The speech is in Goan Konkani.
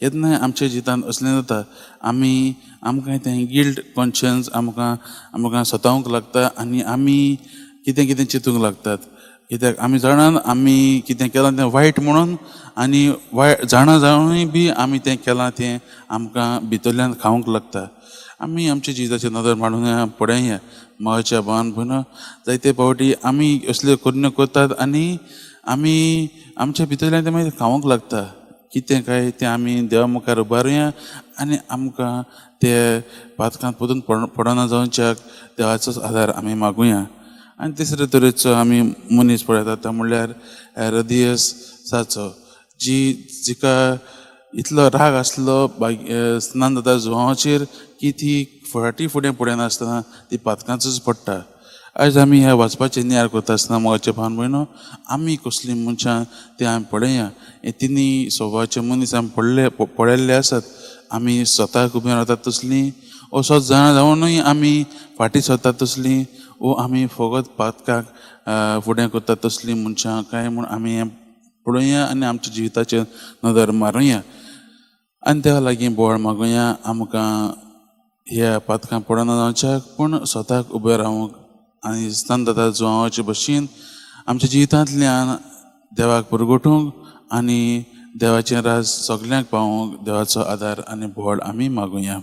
केन्नाय आमच्या जिवितांत असलें जाता, आमी आमकां तें गिल्ट कॉन्शियन्स आमकां आमकां सतावंक लागता आनी आमी कितें कितें चिंतूंक लागतात. कित्याक आमी जाणान आमी कितें केलां तें वायट म्हणून, आनी वायट जाणा जावनूय बी आमी तें केलां तें आमकां भितरल्यान खावंक लागता. आमी आमच्या जिविताचेर नदर मारून पळोवया. मोगाच्या भावान भयणो, जायते फावटी आमी असल्यो करण्यो करतात आनी आमी आमच्या भितरल्यान तें मागीर खावंक लागता. कितें काय तें आमी देवा मुखार उबारुया आनी आमकां ते पातकांत परतून पडना जावच्याक देवाचोच आदार आमी मागुया. आनी तिसरे तरेचो आमी मनीस पळयतात तो म्हणल्यार हेरोदियसाचो, जी जिका इतलो राग आसलो स्नान जाता जुवांचेर की ती फाटी फुडें पळयनासतना ती पातकांतूच पडटा. आयज आमी ह्या वाचपाचें नियाळ करता आसतना मोगाचे भावन भयणो, आमी कसलीं मनशां तें आमी पळया. हे तिनूय स्वभावाचे मनीस आमी पळयल्ले आसात. आमी स्वताक उबे रावतात तसलीं, ओ स्वत जाणा जावनूय आमी फाटीं सरतात तसलीं, ओ आमी फकत पातकाक फुडें करतात तसलीं मनशां काय म्हूण आमी हें पळोवया आनी आमच्या जिविताचेर नदर मारुया आनी देवा लागीं बोळ मागुया आमकां ह्या पातकां पडना जावच्याक, पूण स्वताक उबें रावंक आनी स्नान जाता जुवांचे भशेन आमच्या जिवितांतल्यान देवाक परगटूंक आनी देवाचें राज सगल्यांक पावोवंक देवाचो आदार आनी बोळ आमी मागुया.